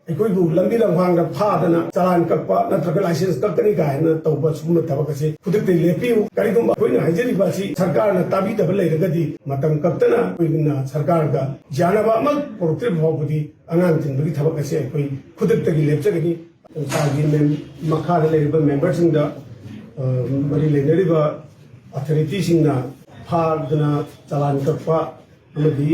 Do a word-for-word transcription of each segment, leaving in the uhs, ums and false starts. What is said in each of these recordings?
ꯑꯩꯈꯣꯏꯕꯨ ꯂꯝꯕꯤ ꯂꯝꯈꯥꯡꯗ ꯐꯥꯗꯅ ꯆꯂꯥꯟ ꯀꯛꯄ ꯅꯠꯇ꯭ꯔꯒ ꯂꯥꯏꯁꯦꯟꯁ ꯀꯛꯀꯅꯤ ꯀꯥꯏꯅ ꯇꯧꯕ ꯁꯤꯒꯨꯝꯕ ꯊꯕꯛ ꯑꯁꯤ ꯈꯨꯗꯛꯇ ꯂꯦꯞꯄꯤꯌꯨ꯫ ꯀꯔꯤꯒꯨꯝꯕ ꯑꯩꯈꯣꯏꯅ ꯍꯥꯏꯖꯔꯤꯕ ꯑꯁꯤ ꯁꯔꯀꯥꯔꯅ ꯇꯥꯕꯤꯗꯕ ꯂꯩꯔꯒꯗꯤ ꯃꯇꯝ ꯀꯛꯇꯅ ꯑꯩꯈꯣꯏꯅ ꯁꯔꯀꯥꯔꯒ ꯌꯥꯅꯕ ꯑꯃ ꯄꯨꯔꯛꯇ꯭ꯔꯤꯕ ꯐꯥꯎꯕꯗꯤ ꯑꯉꯥꯡ ꯊꯤꯟꯕꯒꯤ ꯊꯕꯛ ꯑꯁꯤ ꯑꯩꯈꯣꯏ ꯈꯨꯗꯛꯇꯒꯤ ꯂꯦꯞꯆꯒꯅꯤ꯫ ꯁꯔꯀꯥꯔꯒꯤ ꯃꯦꯝ-, ꯃꯈꯥꯗ ꯂꯩꯔꯤꯕ ꯃꯦꯝꯕꯔꯁꯤꯡꯗ, ꯑ, ꯃꯔꯤ ꯂꯩꯅꯔꯤꯕ ꯑꯣꯊꯣꯔꯤꯇꯤꯁꯤꯡꯅ ꯐꯥꯗꯅ ꯆꯂꯥꯟ ꯀꯛꯄ ꯑꯃꯗꯤ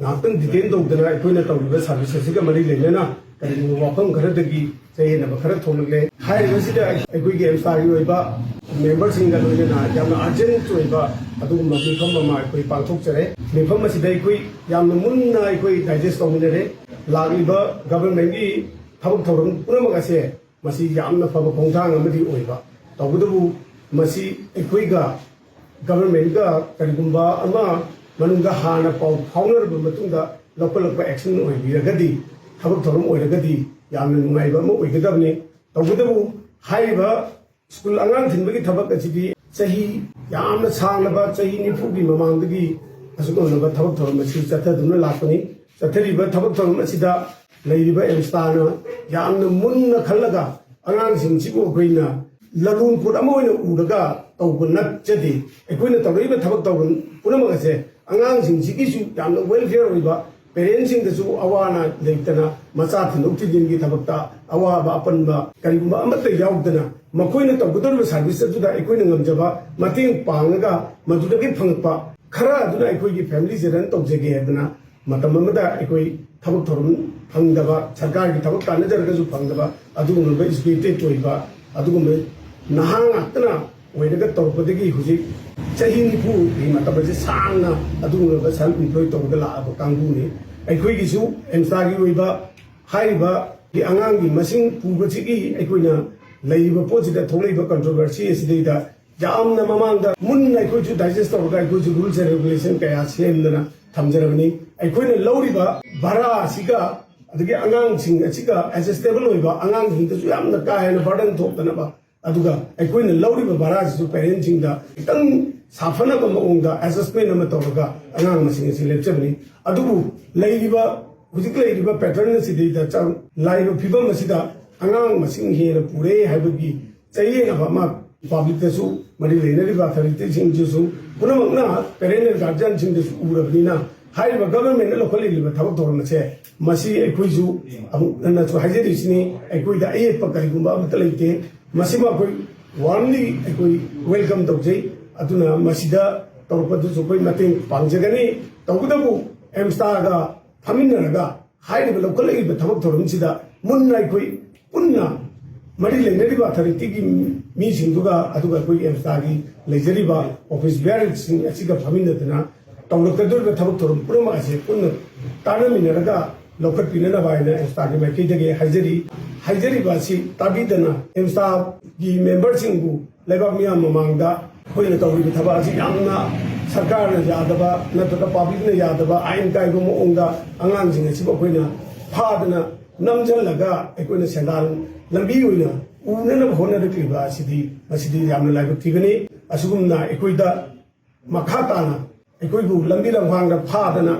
ꯉꯥꯏꯍꯥꯛꯇꯪ ꯗꯤꯇꯦꯟ ꯇꯧꯗꯅ ꯑꯩꯈꯣꯏꯅ ꯇꯧꯔꯤꯕ ꯁꯥꯔꯚꯤꯁ ꯑꯁꯤꯒ ꯃꯔꯤ ꯂꯩꯅꯅ ꯀꯔꯤꯒꯨꯝꯕ ꯋꯥꯐꯝ ꯈꯔꯗꯒꯤ ꯆꯌꯦꯠꯅꯕ ꯈꯔ ꯊꯣꯛꯂꯛꯂꯦ꯫ ꯍꯥꯏꯔꯤꯕꯁꯤꯗ ꯑꯩꯈꯣꯏꯒꯤ ꯑꯦꯝꯁꯥꯒꯤ ꯑꯣꯏꯕ ꯃꯦꯝꯕꯔꯁꯤꯡꯒ ꯂꯣꯏꯅꯅ ꯌꯥꯝꯅ ꯑꯔꯖꯦꯟꯠ ꯑꯣꯏꯕ ꯑꯗꯨꯒꯨꯝꯕ ꯃꯤꯐꯝ ꯑꯃ ꯑꯩꯈꯣꯏ ꯄꯥꯡꯊꯣꯛꯆꯔꯦ꯫ ꯃꯤꯐꯝ ꯑꯁꯤꯗ ꯑꯩꯈꯣꯏ ꯌꯥꯝꯅ ꯃꯨꯟꯅ ꯑꯩꯈꯣꯏ ꯗꯥꯏꯖꯦꯁ ꯇꯧꯃꯤꯟꯅꯔꯦ꯫ ꯂꯥꯛꯂꯤꯕ ꯒꯚꯔꯟꯃꯦꯟꯠꯀꯤ ꯊꯕꯛ ꯊꯧꯔꯝ ꯄꯨꯝꯅꯃꯛ ꯑꯁꯦ ꯃꯁꯤ ꯌꯥꯝꯅ ꯐꯕ ꯈꯣꯡꯊꯥꯡ ꯑꯃꯗꯤ ꯑꯣꯏꯕ, ꯇꯧꯕꯇꯕꯨ ꯃꯁꯤ ꯑꯩꯈꯣꯏꯒ ꯒꯚꯔꯟꯃꯦꯟꯠꯀ ꯀꯔꯤꯒꯨꯝꯕ ꯑꯃ ꯃꯅꯨꯡꯗ ꯍꯥꯟꯅ ꯄꯥꯎ ꯐꯥꯎꯅꯔꯕ ꯃꯇꯨꯡꯗ ꯂꯧꯈꯠꯂꯛꯄ ꯑꯦꯛꯁꯟ ꯑꯣꯏꯕꯤꯔꯒꯗꯤ, ꯊꯕꯛ ꯊꯧꯔꯝ ꯑꯣꯏꯔꯒꯗꯤ ꯌꯥꯝꯅ ꯅꯨꯡꯉꯥꯏꯕ ꯑꯃ ꯑꯣꯏꯒꯗꯕꯅꯤ꯫ ꯇꯧꯕꯇꯕꯨ ꯍꯥꯏꯔꯤꯕ ꯁ꯭ꯀꯨꯜ ꯑꯉꯥꯡ ꯊꯤꯟꯕꯒꯤ ꯊꯕꯛ ꯑꯁꯤꯗꯤ ꯆꯍꯤ ꯌꯥꯝꯅ ꯁꯥꯡꯂꯕ, ꯆꯍꯤ ꯅꯤꯐꯨꯒꯤ ꯃꯃꯥꯡꯗꯒꯤ ꯑꯁꯨꯛ ꯌꯧꯅꯕ ꯊꯕꯛ ꯊꯧꯔꯝ ꯑꯁꯤ ꯆꯠꯊꯗꯨꯅ ꯂꯥꯛꯄꯅꯤ꯫ ꯆꯠꯊꯔꯤꯕ ꯊꯕꯛ ꯊꯧꯔꯝ ꯑꯁꯤꯗ ꯂꯩꯔꯤꯕ ꯑꯦꯝꯁꯇꯥꯅ ꯌꯥꯝꯅ ꯃꯨꯟꯅ ꯈꯜꯂꯒ ꯑꯉꯥꯡꯁꯤꯡꯁꯤꯕꯨ ꯑꯩꯈꯣꯏꯅ ꯂꯂꯣꯟ ꯄꯣꯠ ꯑꯃ ꯑꯣꯏꯅ ꯎꯔꯒ ꯇꯧꯕ ꯅꯠꯆꯗꯦ꯫ ꯑꯩꯈꯣꯏꯅ ꯇꯧꯔꯛꯏꯕ ꯊꯕꯛ ꯊꯧꯔꯝ ꯄꯨꯝꯅꯃꯛ ꯑꯁꯦ ꯑꯉꯥꯡꯁꯤꯡꯁꯤꯒꯤꯁꯨ ꯌꯥꯝꯅ ꯋꯦꯜꯐꯤꯌꯔ ꯑꯣꯏꯕ, ꯄꯦꯔꯦꯟꯁꯁꯤꯡꯗꯁꯨ ꯑꯋꯥ ꯑꯅꯥ ꯂꯩꯇꯅ ꯃꯆꯥ ꯊꯤꯟꯗꯣꯛ ꯊꯤꯟꯖꯤꯟꯒꯤ ꯊꯕꯛꯇ ꯑꯋꯥꯕ ꯑꯄꯟꯕ ꯀꯔꯤꯒꯨꯝꯕ ꯑꯃꯠꯇ ꯌꯥꯎꯗꯅ ꯃꯈꯣꯏꯅ ꯇꯧꯒꯗꯧꯔꯤꯕ ꯁꯥꯔꯚꯤꯁ ꯑꯗꯨꯗ ꯑꯩꯈꯣꯏꯅ ꯉꯝꯖꯕ ꯃꯇꯦꯡ ꯄꯥꯡꯉꯒ ꯃꯗꯨꯗꯒꯤ ꯐꯪꯉꯛꯄ ꯈꯔ ꯑꯗꯨꯅ ꯑꯩꯈꯣꯏꯒꯤ ꯐꯦꯃꯤꯂꯤꯁꯦ ꯔꯟ ꯇꯧꯖꯒꯦ ꯍꯥꯏꯗꯅ ꯃꯇꯝ ꯑꯃꯗ ꯑꯩꯈꯣꯏ ꯊꯕꯛ ꯊꯧꯔꯝ ꯐꯪꯗꯕ, ꯁꯔꯀꯥꯔꯒꯤ ꯊꯕꯛ ꯇꯥꯟꯅꯖꯔꯒꯁꯨ ꯐꯪꯗꯕ ꯑꯗꯨꯒꯨꯝꯂꯕ ꯏꯖꯨꯀꯦꯇꯦꯗ ꯑꯣꯏꯕ ꯑꯗꯨꯒꯨꯝꯕ ꯅꯍꯥ ꯉꯥꯛꯇꯅ ꯑꯣꯏꯔꯒ ꯇꯧꯔꯛꯄꯗꯒꯤ ꯍꯧꯖꯤꯛ ꯆꯍꯤ ꯅꯤꯐꯨꯒꯤ ꯃꯇꯝ ꯑꯁꯤ ꯁꯥꯡꯅ ꯑꯗꯨꯒꯨꯝꯂꯕ ꯁꯦꯜꯐ ꯏꯝꯄ꯭ꯂꯣꯏ ꯇꯧꯔꯒ ꯂꯥꯛꯑꯕ ꯀꯥꯡꯕꯨꯅꯤ꯫ ꯑꯩꯈꯣꯏꯒꯤꯁꯨ ꯑꯦꯝꯁꯇꯥꯒꯤ ꯑꯣꯏꯕ ꯍꯥꯏꯔꯤꯕ ꯑꯉꯥꯡꯒꯤ ꯃꯁꯤꯡ ꯄꯨꯕꯁꯤꯒꯤ ꯑꯩꯈꯣꯏꯅ ꯂꯩꯔꯤꯕ ꯄꯣꯠꯁꯤꯗ ꯊꯣꯛꯂꯛꯏꯕ ꯀꯟꯇ꯭ꯔꯣꯚꯔꯁꯤ ꯑꯁꯤꯗꯩꯗ ꯌꯥꯝꯅ ꯃꯃꯥꯡꯗ ꯃꯨꯟꯅ ꯑꯩꯈꯣꯏꯁꯨ ꯗꯥꯏꯖꯦꯁ ꯇꯧꯔꯒ ꯑꯩꯈꯣꯏꯁꯨ ꯔꯨꯜꯁ ꯑꯦꯟ ꯔꯦꯒꯨꯂꯦꯁꯟ ꯀꯌꯥ ꯁꯦꯝꯗꯅ ꯊꯝꯖꯔꯕꯅꯤ꯫ ꯑꯩꯈꯣꯏꯅ ꯂꯧꯔꯤꯕ ꯚꯔꯥ ꯑꯁꯤꯒ ꯑꯗꯒꯤ ꯑꯉꯥꯡꯁꯤꯡ ꯑꯁꯤꯒ ꯑꯦꯗꯖꯁꯇꯦꯕꯜ ꯑꯣꯏꯕ, ꯑꯉꯥꯡꯁꯤꯡꯗꯁꯨ ꯌꯥꯝꯅ ꯀꯥ ꯍꯦꯟꯅ ꯕꯔꯗꯟ ꯊꯣꯛꯇꯅꯕ, ꯑꯗꯨꯒ ꯑꯩꯈꯣꯏꯅ ꯂꯧꯔꯤꯕ ꯚꯔꯥꯁꯤꯁꯨ ꯄꯦꯔꯦꯟꯁꯤꯡꯗ ꯈꯤꯇꯪ ꯁꯥꯐꯅꯕ ꯃꯑꯣꯡꯗ ꯑꯦꯗꯖꯁꯃꯦꯟ ꯑꯃ ꯇꯧꯔꯒ ꯑꯉꯥꯡ ꯃꯁꯤꯡ ꯑꯁꯤ ꯂꯦꯞꯆꯕꯅꯤ꯫ ꯑꯗꯨꯕꯨ ꯂꯩꯔꯤꯕ ꯍꯧꯖꯤꯛ ꯂꯩꯔꯤꯕ pattern ꯑꯁꯤꯗꯩꯗ ꯆꯪ-, ꯂꯥꯛꯏꯕ ꯐꯤꯕꯝ ꯑꯁꯤꯗ ꯑꯉꯥꯡ ꯃꯁꯤꯡ ꯍꯦꯟꯅ ꯄꯨꯔꯦ ꯍꯥꯏꯕꯒꯤ ꯆꯌꯦꯠꯅꯕ ꯑꯃ publicꯇꯁꯨ, ꯃꯔꯤ ꯂꯩꯅꯔꯤꯕ authorityꯁꯤꯡꯗꯁꯨ, ꯄꯨꯝꯅꯃꯛꯅ parent and guardianꯁꯤꯡꯗꯁꯨ ꯎꯔꯕꯅꯤꯅ, ꯍꯥꯏꯔꯤꯕ governmentꯅ ꯂꯧꯈꯠꯂꯛꯂꯤꯕ ꯊꯕꯛ ꯊꯧꯔꯝ ꯑꯁꯦ, ꯃꯁꯤ ꯑꯩꯈꯣꯏꯁꯨ ꯑꯃꯨꯛ ꯍꯟꯅꯁꯨ ꯍꯥꯏꯖꯔꯤꯁꯤꯅꯤ, ꯑꯩꯈꯣꯏꯗ ꯑꯌꯦꯠꯄ ꯀꯔꯤꯒꯨꯝꯕ ꯑꯃꯠꯇ ꯂꯩꯇꯦ꯫ ꯃꯁꯤꯃ ꯑꯩꯈꯣꯏ warmly ꯑꯩꯈꯣꯏ welcome ꯇꯧꯖꯩ꯫ ꯑꯗꯨꯅ ꯃꯁꯤꯗ ꯇꯧꯔꯛꯄꯗꯨꯁꯨ ꯑꯩꯈꯣꯏ ꯃꯇꯦꯡ ꯄꯥꯡꯖꯒꯅꯤ꯫ ꯇꯧꯕꯇꯕꯨ AIIMSꯇꯒ ꯐꯝꯃꯤꯟꯅꯔꯒ ꯍꯥꯏꯔꯤꯕ ꯂꯧꯈꯠꯂꯛꯂꯤꯕ ꯊꯕꯛ ꯊꯧꯔꯝꯁꯤꯗ ꯃꯨꯟꯅ ꯑꯩꯈꯣꯏ ꯄꯨꯟꯅ ꯃꯔꯤ ꯂꯩꯅꯔꯤꯕ authorityꯒꯤ ꯃꯤꯁꯤꯡꯗꯨꯒ, ꯑꯗꯨꯒ ꯑꯩꯈꯣꯏ AIIMSꯇꯒꯤ ꯂꯩꯖꯔꯤꯕ office bearerꯁꯤꯡ ꯑꯁꯤꯒ ꯐꯝꯃꯤꯟꯅꯗꯨꯅ ꯇꯧꯔꯛꯀꯗꯧꯔꯤꯕ ꯊꯕꯛ ꯊꯧꯔꯝ ꯄꯨꯝꯅꯃꯛ ꯑꯁꯦ ꯄꯨꯟꯅ ꯇꯥꯟꯅꯃꯤꯟꯅꯔꯒ ꯂꯧꯈꯠꯄꯤꯅꯅꯕ ꯍꯥꯏꯅ AIIMSꯇꯒꯤ ꯃꯥꯏꯀꯩꯗꯒꯤ ꯍꯥꯏꯖꯔꯤ꯫ ꯍꯥꯏꯖꯔꯤꯕ ꯑꯁꯤ ꯇꯥꯕꯤꯗꯅ AIIMSꯇꯒꯤ memberꯁꯤꯡꯕꯨ ꯂꯩꯕꯥꯛ ꯃꯤꯌꯥꯝ ꯃꯃꯥꯡꯗ ꯑꯩꯈꯣꯏꯅ ꯇꯧꯔꯤꯕ ꯊꯕꯛ ꯑꯁꯤ ꯌꯥꯝꯅ ꯁꯔꯀꯥꯔꯅ ꯌꯥꯗꯕ ꯅꯠꯇ꯭ꯔꯒ publicꯅ ꯌꯥꯗꯕ ꯑꯥꯏꯟ ꯀꯥꯏꯕ ꯃꯑꯣꯡꯗ ꯑꯉꯥꯡꯁꯤꯡ ꯑꯁꯤꯕꯨ ꯑꯩꯈꯣꯏꯅ ꯐꯥꯗꯅ ꯅꯝꯁꯤꯜꯂꯒ ꯑꯩꯈꯣꯏꯅ ꯁꯦꯟꯗꯥꯟ ꯂꯝꯕꯤ ꯑꯣꯏꯅ ꯎꯅꯅꯕ ꯍꯣꯠꯅꯔꯛꯂꯤꯕ ꯑꯁꯤꯗꯤ, ꯃꯁꯤꯗꯤ ꯌꯥꯝꯅ ꯂꯥꯏꯕꯛ ꯊꯤꯕꯅꯤ꯫ ꯑꯁꯤꯒꯨꯝꯅ ꯑꯩꯈꯣꯏꯗ ꯃꯈꯥ ꯇꯥꯅ ꯑꯩꯈꯣꯏꯕꯨ ꯂꯝꯕꯤ ꯂꯝꯈꯥꯡꯗ ꯐꯥꯗꯅ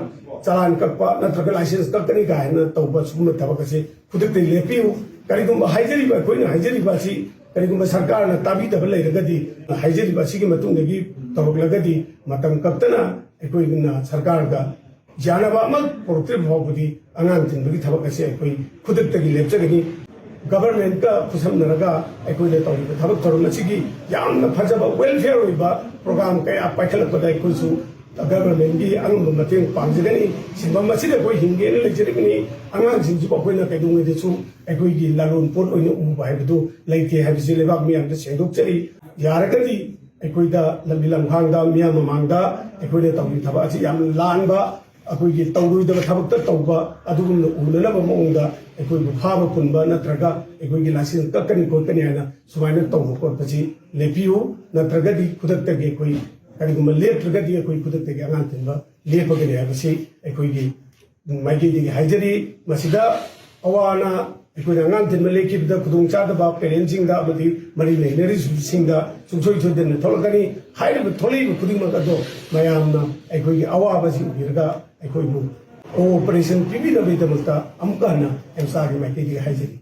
ꯆꯂꯥꯟ ꯀꯛꯄ ꯅꯠꯇ꯭ꯔꯒ license ꯀꯛꯀꯅꯤ ꯀꯥꯏꯅ ꯇꯧꯕ ꯁꯤꯒꯨꯝꯕ ꯊꯕꯛ ꯑꯁꯤ ꯈꯨꯗꯛꯇ ꯂꯦꯞꯄꯤꯌꯨ꯫ ꯀꯔꯤꯒꯨꯝꯕ ꯍꯥꯏꯖꯔꯤꯕ, ꯑꯩꯈꯣꯏꯅ ꯍꯥꯏꯖꯔꯤꯕ ꯑꯁꯤ ꯀꯔꯤꯒꯨꯝꯕ ꯁꯔꯀꯥꯔꯅ ꯇꯥꯕꯤꯗꯕ ꯂꯩꯔꯒꯗꯤ, ꯍꯥꯏꯖꯔꯤꯕ ꯑꯁꯤꯒꯤ ꯃꯇꯨꯡꯗꯒꯤ ꯇꯧꯔꯛꯂꯒꯗꯤ ꯃꯇꯝ ꯀꯛꯇꯅ ꯑꯩꯈꯣꯏꯅ ꯁꯔꯀꯥꯔꯒ ꯌꯥꯅꯕ ꯑꯃ ꯄꯨꯔꯛꯇ꯭ꯔꯤꯕ ꯐꯥꯎꯕꯗꯤ ꯑꯉꯥꯡ ꯊꯤꯟꯕꯒꯤ ꯊꯕꯛ ꯑꯁꯤ ꯑꯩꯈꯣꯏ ꯈꯨꯗꯛꯇꯒꯤ ꯂꯦꯞꯆꯒꯅꯤ꯫ Governmentꯀ ꯈꯨꯠꯁꯝꯅꯔꯒ ꯑꯩꯈꯣꯏꯅ ꯇꯧꯔꯤꯕ ꯊꯕꯛ ꯊꯧꯔꯝ ꯑꯁꯤꯒꯤ ꯌꯥꯝꯅ ꯐꯖꯕ welfare ꯑꯣꯏꯕ program ꯀꯌꯥ ꯄꯥꯏꯈꯠꯂꯛꯄꯗ ꯑꯩꯈꯣꯏꯁꯨ governmentꯀꯤ ꯑꯉꯝꯕ ꯃꯇꯦꯡ ꯄꯥꯡꯖꯒꯅꯤ꯫ ꯁꯤꯟꯐꯝ ꯑꯁꯤꯗ ꯑꯩꯈꯣꯏ ꯍꯤꯡꯒꯦꯅ ꯂꯩꯖꯔꯤꯕꯅꯤ꯫ ꯑꯉꯥꯡꯁꯤꯡꯁꯤꯕꯨ ꯑꯩꯈꯣꯏꯅ ꯀꯩꯗꯧꯉꯩꯗꯁꯨ ꯑꯩꯈꯣꯏꯒꯤ ꯂꯂꯣꯟ ꯄꯣꯠ ꯑꯣꯏꯅ ꯎꯕ ꯍꯥꯏꯕꯗꯨ ꯂꯩꯇꯦ ꯍꯥꯏꯕꯁꯤ ꯂꯩꯕꯥꯛ ꯃꯤꯌꯥꯝꯗ ꯁꯦꯡꯗꯣꯛꯆꯔꯤ꯫ ꯌꯥꯔꯒꯗꯤ ꯑꯩꯈꯣꯏꯗ ꯂꯝꯕꯤ ꯂꯝꯈꯥꯡꯗ ꯃꯤꯌꯥꯝ ꯃꯃꯥꯡꯗ ꯑꯩꯈꯣꯏꯅ ꯇꯧꯔꯤꯕ ꯊꯕꯛ ꯑꯁꯤ ꯌꯥꯝꯅ ꯂꯥꯟꯕ, ꯑꯩꯈꯣꯏꯒꯤ ꯇꯧꯔꯣꯏꯗꯕ ꯊꯕꯛꯇ ꯇꯧꯕ ꯑꯗꯨꯒꯨꯝꯅ ꯎꯅꯅꯕ ꯃꯑꯣꯡꯗ ꯑꯩꯈꯣꯏꯕꯨ ꯐꯥꯕ ꯄꯨꯟꯕ ꯅꯠꯇ꯭ꯔꯒ ꯑꯩꯈꯣꯏꯒꯤ license ꯀꯛꯀꯅꯤ ꯈꯣꯠꯀꯅꯤ ꯍꯥꯏꯅ ꯁꯨꯃꯥꯏꯅ ꯇꯧꯕ ꯈꯣꯠꯄꯁꯤ ꯂꯦꯞꯄꯤꯌꯨ꯫ ꯅꯠꯇ꯭ꯔꯒꯗꯤ ꯈꯨꯗꯛꯇꯒꯤ ꯑꯩꯈꯣꯏ ꯀꯔꯤꯒꯨꯝꯕ ꯂꯦꯞꯇ꯭ꯔꯒꯗꯤ ꯑꯩꯈꯣꯏ ꯈꯨꯗꯛꯇꯒꯤ ꯑꯉꯥꯡ ꯊꯤꯟꯕ ꯂꯦꯞꯄꯒꯅꯤ ꯍꯥꯏꯕꯁꯤ ꯑꯩꯈꯣꯏꯒꯤ ꯃꯥꯏꯀꯩꯗꯒꯤ ꯍꯥꯏꯖꯔꯤ꯫ ꯃꯁꯤꯗ ꯑꯋꯥ ꯑꯅꯥ ꯑꯩꯈꯣꯏꯅ ꯑꯉꯥꯡ ꯊꯤꯟꯕ ꯂꯦꯞꯈꯤꯕꯗ ꯈꯨꯗꯣꯡꯆꯥꯗꯕ parentꯁꯤꯡꯗ ꯑꯃꯗꯤ ꯃꯔꯤ ꯂꯩꯅꯔꯤꯕꯁꯤꯡꯗ ꯁꯨꯡꯁꯣꯏ ꯁꯣꯏꯗꯅ ꯊꯣꯛꯂꯛꯀꯅꯤ꯫ ꯍꯥꯏꯔꯤꯕ ꯊꯣꯛꯂꯛꯏꯕ ꯈꯨꯗꯤꯡꯃꯛ ꯑꯗꯣ ꯃꯌꯥꯝꯅ ꯑꯩꯈꯣꯏꯒꯤ ꯑꯋꯥꯕꯁꯤ ꯎꯕꯤꯔꯒ ꯑꯩꯈꯣꯏꯕꯨ ꯀꯣꯑꯣꯄꯔꯦꯁꯟ ꯄꯤꯕꯤꯅꯕꯒꯤꯗꯃꯛꯇ ꯑꯃꯨꯛꯀ ꯍꯟꯅ ꯑꯦꯝꯁꯥꯒꯤ ꯃꯥꯏꯀꯩꯗꯒꯤ ꯍꯥꯏꯖꯔꯤ꯫